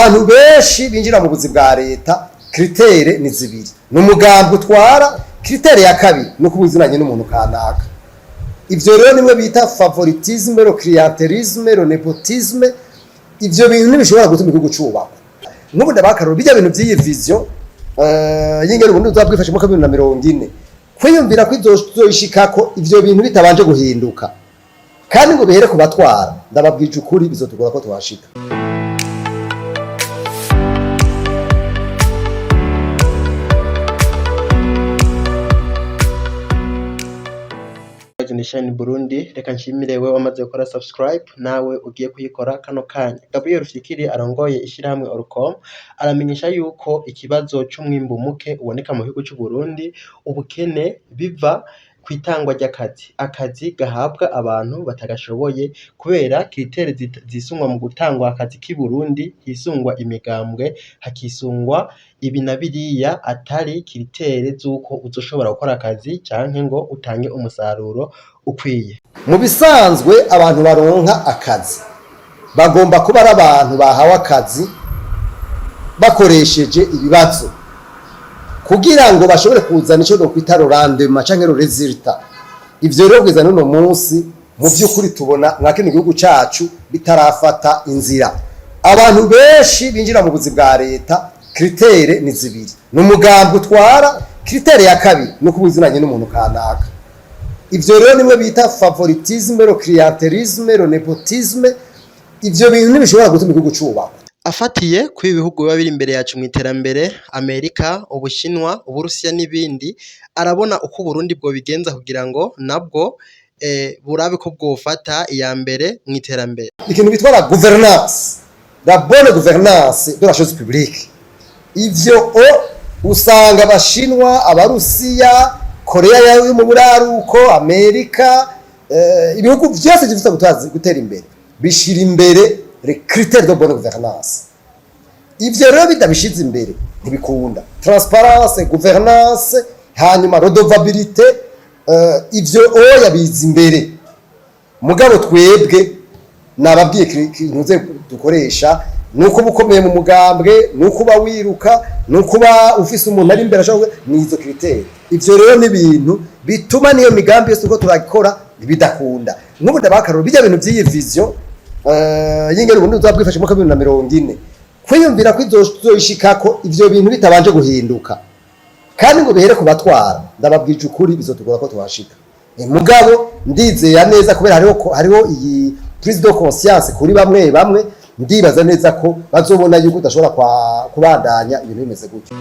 Abantu benshi binjira mu buzi bwa leta, critère ni zibiri: ni umugambi utwara, critère ya kabiri ni uko uzinanye n'umuntu kanaka. Ivyo rero nimwe bita favoritisme, le clientélisme, le népotisme. Ivyo bintu ntibishobora gutuma igihugu cubakwa. Nk'ubu ndabakaruro bijya bintu by'iyi vision y'ingene ubundi uzabwifashe mu 2040, kwiyumvira ko izoshikako ivyo bintu bitabanje guhinduka kandi ngo bihere ku batwara, ndababwije ukuri, bizotugora ko tuhashika. Nation Burundi, reka nshimire wewe wamaze gukora subscribe, nawe ugiye kuyikora kano kanya. Gabriel Rufyikiri arongoye ishirahamwe Orcom aramenyesha yuko ikibazo c'umwimbu muke uboneka mu gihugu c'u Burundi, ubukene, biva kw'itangwa ry'akazi, akazi gahabwa abantu batagashoboye kubera critères zisungwa mu gutangwa akazi k'i Burundi, hisungwa imigambwe, hakisungwa ibi na biriya, atari critères z'uko uzoshobora gukora akazi canke ngo utange umusaruro ukwiye. Mu bisanzwe, abantu baronka akazi bagomba kuba ari abantu bahawe akazi bakoresheje ibibazo kugira ngo bashobore kuzana icyo nokwita rendement canke résultat. Ivyo rero kugeza n'uno munsi, mu vy'ukuri, tubona mwa kino gihugu cacu bitarafata inzira. Abantu benshi binjira mu buzi bwa leta, critère ni zibiri: ni umugambi utwara, critère ya kabiri ni uko uzinanye n'umuntu kanaka. Ivyo rero nimwe bita favoritisme, le clientélisme, le népotisme. Ivyo bintu ntibishobora gutuma igihugu cubakwa. Afatiye kuri ibi bihugu biba biri imbere yacu mu iterambere, Amerika, Ubushinwa, Uburusiya n'ibindi, arabona uko Uburundi bwobigenza kugira ngo nabwo burabe ko bwofata iya mbere mu iterambere. Ikintu bitwa la gouvernance, la bonne gouvernance de la chose publique, ivyo o usanga Abashinwa, Abarusiya, Korea yo mu buraruko, Amerika, ibihugu vyose bifite gutera imbere bishira imbere les critères de bonne gouvernance. Ivyo rero bidabishize imbere ntibikunda. Transparence, gouvernance, hanyuma redevabilité, ivyo oya biza imbere. Mugabo twebwe nababwiye, ntuze dukoresha nuko uba ukomeye mu mugambwe, nuko uba wiruka, nuko uba ufise umuntu ari imbere ashobora, ni izo critères. Ivyo rero ni ibintu bituma niyo migambi yose uko turakora bidakunda. Nk'ubu ndabakaruro bijya bintu by'iyi vision y'ingene ubundi uzabwifashe mu 2040, kwiyumvira ko izoshikako ivyo bintu bitabanje guhinduka kandi ngo bihere ku batwara, ndababwije ukuri, bizotugora ko tuhashika. Mugabo ndizera neza kubera hariho iyi prise de conscience kuri bamwe bamwe, ndibaza neza ko bazobona yuko udashobora kubandanya ibintu bimeze gutyo.